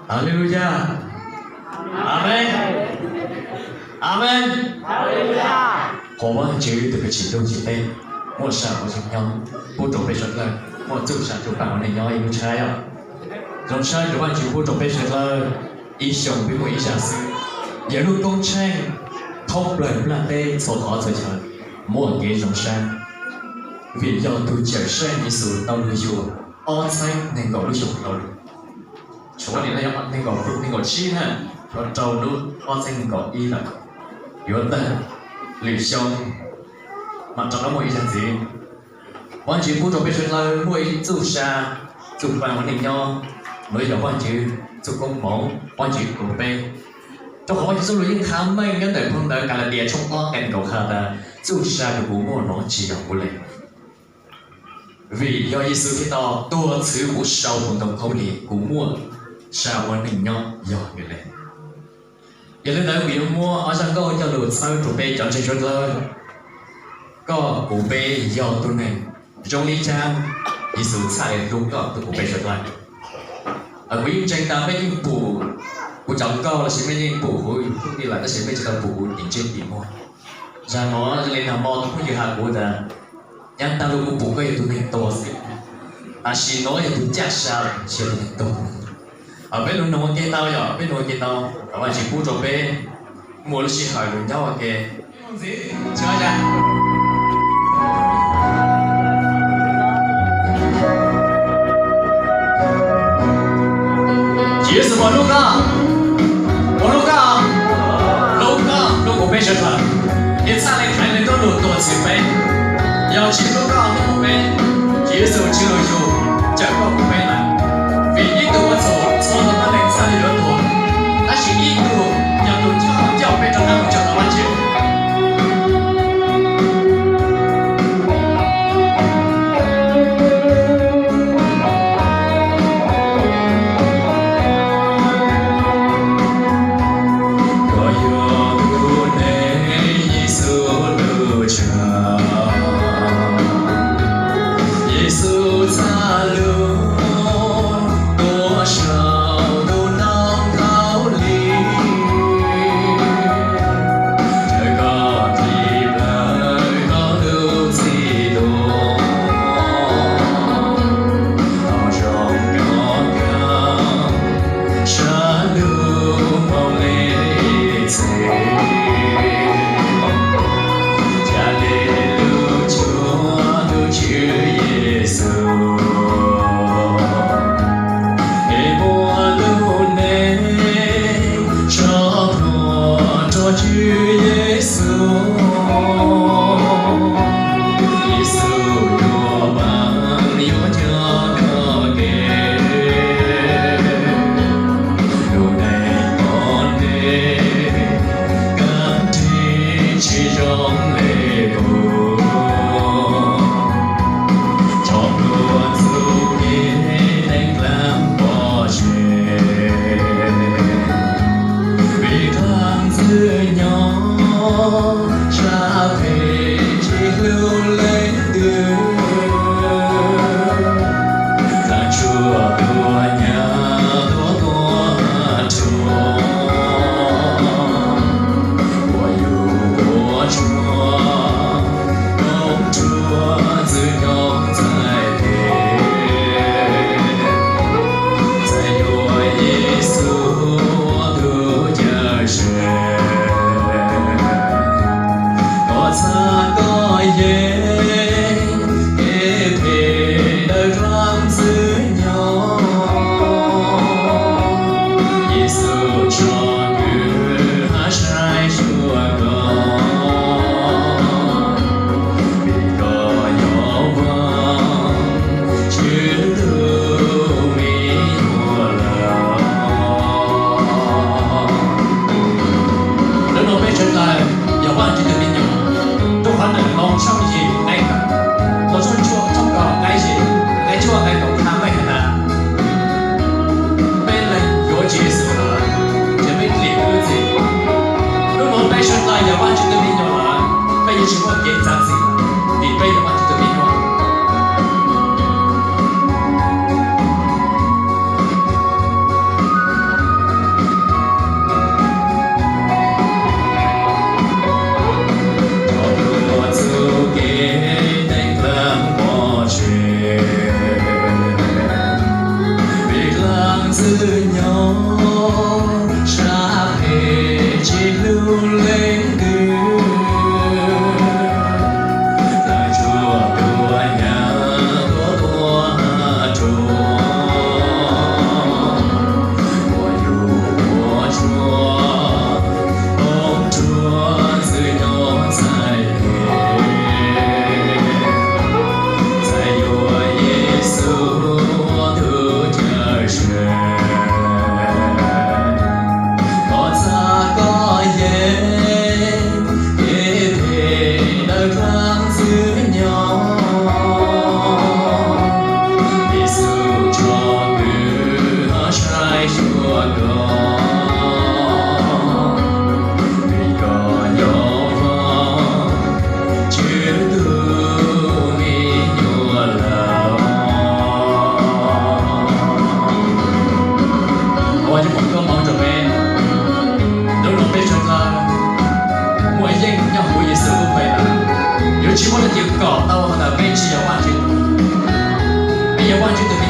Haleluya. Amees. Amees. Qhuas Vajtswv tus kws tsim ntuj tsim teb, muaj sa ua neej nyob, pub rau peb suav dlawg muaj txuj sa tug paab ua neej nyob ib lub tshab os. Zoo sab rua Vajtswv pub rau peb suav dlawg ib xyoos peb muaj ib zag xwb, yog lub koob tsheej thoob plawg nplaj teb txhua qhov txhua chaw muaj kev zoo sab, vim yog tug Cawmseej Yexus tau lug yug ob txheeb neeg nkaum lub xyoo tau lug. Tshuav neeg nkaum, neeg nkaum tsib na, yuav rau lub ob txheeb neeg nkaum ib lawm, yuav tag lwm xyoo mas rov qab muaj ib zag ntxiv. Vajtswv pub rau peb suav dlawg muaj ib txuj sa, txuj paab ua neej nyob, nuav yog Vajtswv txuj koob moov, Vajtswv kov peb. Rau qhov Vajtswv txuj lug yeej qha meej nyob ntawm phoo ntawv Kalatias tshooj ob nqe kaum has tas, txuj sa kws kuv muaj nuav tsi yog kuv le, vim yog Yexus Khetos tuag txhwv kuv sau hauv ntoo khaub lig, kuv muaj sa ua neej nyob yog nws le. Yog li ntawd kuv yuav muab ob zaj nkauj coj lug txhawb rua peb cov ntseeg suav dlawg. Koj kuv peb yog tug neeg zoo li caag Yexus txhaj le hlub koj tug kuv peb suav dlawg. Kuv yeej ntseeg tas mej yeej pum kuv cov nkauj lossis mej yeej pum huv tij lawm tab sis mej tsi tau pum kuv tim ntsej tim muag. Zag nuav zoo li nag mo tug phooj ywg has kuv tas, yav taag lug kuv pum koj yog tug neeg tuag xwb, tam sim nuav yog tug caj sa, tsi yog tug neeg tuag. Peb lug nug ua ke tau yom, peb nug ua ke tau, Vajtswv pub rua peb muaj lub sij hawm lug nyob ua ke. Tswv Yexus, hlub koj, hlub koj, hlub koj, hlub kuv peb suav dlawg, es txhaj le khaiv le tuab lug tuag txhwv peb. Yog tsi hlub koj hlub kuv peb, Tswv Yexus tsi lug yug cawm koj kuv peb lawm. Vim ib tug ua txhaum txhua tug tuab neeg txhaj le yuav tuag, tab sis ib tug yog tug coj peb rov qab mus cuag tau Vajtswv. Koj yog tug neeg Yexus lug tshaj, Yexus txhaj lug tuaj sau tug noob khaub lig, raws koj tiv plawg koj lub txim tuag, tau zoo koj kaam sab lug moog le txhis, ca le lug cuag tug Tswv Yexus, es muaj lub neej tso plhuav rua Tswv Yexus. Yexus yuav paab yuav coj koj ke, lub neej poj nteg kav nrig tsi zoo le kuv, tso plhuav txuj kev teeb dlaab pob zeb, vim dlaab ntxwg nyob sab phem tsi hlub leej twg, dlaab tshuaj tuab nyab tuab tuab rua, ua yug ua tshua, koom tshua txwv koom txhais tes, txhaj yuav Yexus ua tug cawm seej. Tau ua ntawm peb tsis yog Vajtswv tus, peb yog Vajtswv tus